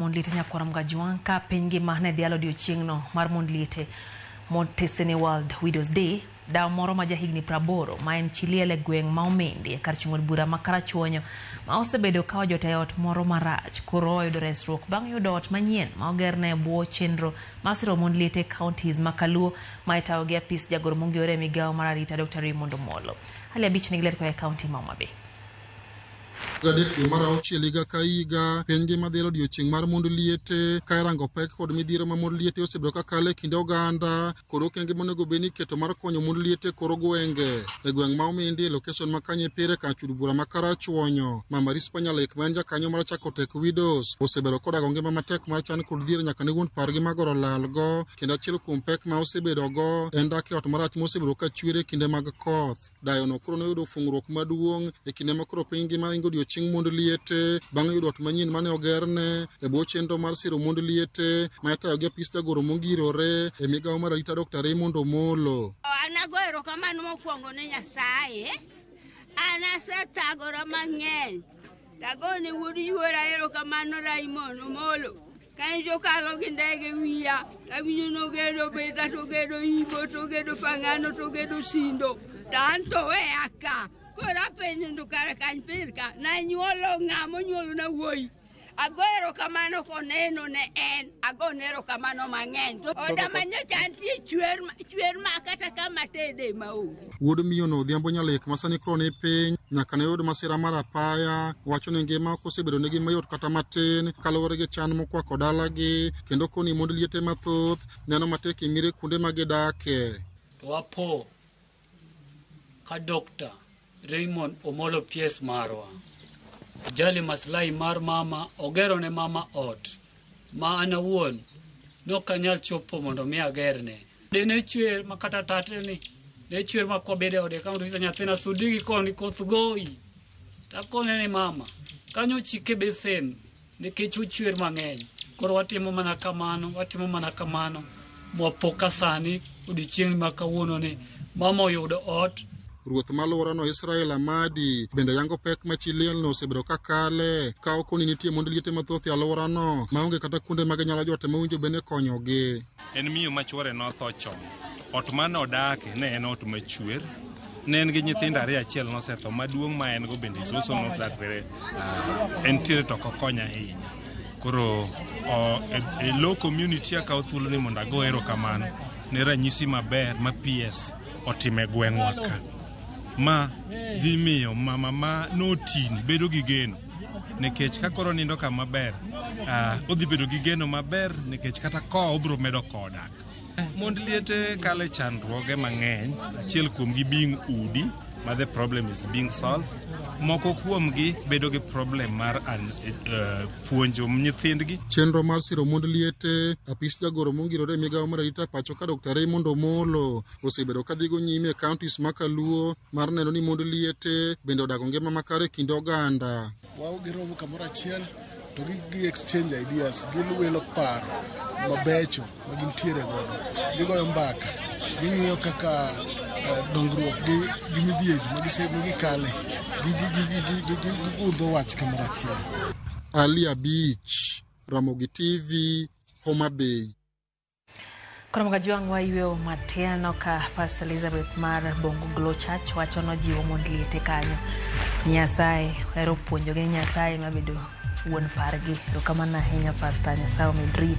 Mond liete nyakwar Mgajwang' ka piny ngima ne dhialo odiochieng'no mar mond liete motesene World Widows Day, dawo moro ma jahigni 80 ma en chi liel e gweng' ma Omindi e kar chung' od bura ma Karachuonyo ma osebedo ka ojot e ot moro marach koro oyudo resruok bang' yudo ot manyien ma ogerne e bwo chenro mar siro mond liete e counties ma Kaluo ma itayo gi apis jagoro mongirore e migawo mar arita Dr. Raymond Omolo. Hali abich nigi ler koa e county ma Homa Bay. 3 dwe mar auchiel higa ka higa, piny ngima dhialo odiochieng' mar mond liete ka irango pek kod midhiero ma mond liete osebedo ka kalo e kind oganda kod okenge monego bed ni iketo mar konyo mond liete e kor gwenge. E gweng' ma Omindi e location ma Kanyepire kar chud bura ma Karachuonyo, Mama Rispa Nyalek ma en jakanyo mar chako Tek Widows osebedo kodago ngima matek mar chan kod dhier nyaka ne wuon pargi magoro lalgo kendo achiel kuom pek ma osebedogo en dak e ot marach mosebedo ka chwer e kinde mag koth. Dayono koro noyudo fung'ruok maduong' e kinde ma koro piny ngima ingo odiochieng' mond liete bang' yudo ot manyien mane ogerne e bwo chenro mar siro mond liete ma itayo gi apis jagoro mongirore e migawo mar arita Dr. Raymond Omolo. An ago erokamano mokwongo ne Nyasaye. An asethagora mang'eny. Tagone wuod yuora erokamano Raymond Omolo. Kae kalo gi ndege wiya, awinjo nogedo Beta togedo Ibo togedo Fangano togedo Sindo. To an to weya ka. Koro apenjo to kara kany pir ka. Nanyuolo ng'a monyuolo na wuoyi. Ago erokamano koneno ne en, agone erokamano mang'eny. To oda manyocha nitie chwer, chwer ma kata kama tede maonge. Wuod miyono Odhiambo Nyalek ma sani koro ni piny nyaka ne yud masira mar apaya wacho ni ngima ok osebedo negi mayot kata matin kaluwore gi chan mokwako dalagi kendo koni mond liete mathoth neno matek e mire kuonde ma gidake. To wapo ka Dr. Raymond Omolo PS marwa jali maslahi mar mama ogero ne mama ot ma an awuon nok anyal chopo mondo mi agerne. De ne chwer ma kata tate ni ne chwer ma kwabede ode ka mondo nyathina sudi gi koni koth goyi. Takone ni mama kanyo chike besen nikech ochwer mang'eny. Koro watimo mana kamano, watimo mana kamano mwapo ka sani odiochieng' ma kawuono ni mama oyudo ot. Ruoth ma alworano Israel Amadi bende yango pek ma chi lielno osebedo ka kale ka okoni nitie mond liete mathoth e alworano maonge kata kuonde ma ginyalo jote mowinjo bende konyogi. En miyo ma chwore notho chon. Ot mane odake ne en ot machwer. Ne en gi nyithindo ariyo, achiel nosetho, maduong' ma en go bende is also not that very entiere to ok okony ahinya. Koro e low community akawo thuolo ni mondo ago erokamano ne ranyisi maber ma PS otimo e gweng'wa ka. Ma dhi miyo mama ma notini bedo gi geno nikech ka koro nindo kama ber odhi bedo gi geno maber nikech kata kowo obiro medo kowo dak. Mond liete kalo e chandruoge mang'eny, achiel kuomgi being udi ma the problem is being solved. Moko kuomgi bedo gi problem mar puonjo nyithindgi. Chenro mar siro mond liete, apis jagoro mongirore e migawo mar arita pacho ka Dr. Raymond Omolo osebedo ka dhigo nyime e counties ma Kaluo mar neno ni mond liete bende odago ngima makare e kind oganda. Wao giromo kamoro achiel to gi exchange ideas, giwilo paro mabecho ma gintiere godo, gigoyo mbaka, ging'iyo kaka dongruok gi midhiero ma gikale, gigudho wach kamoro achiel. Ali Abich, Ramogi TV, Homa Bay. Koro Mgajwang' wayweyo matin ka Pastor Elizabeth mar Bongo Glow Church wacho nojiwo mond liete kanyo. Nyasaye ohero puonjogi ni Nyasaye mabedo wuon pargi. Erokamano ahinya Pastor, Nyasaye omed riti.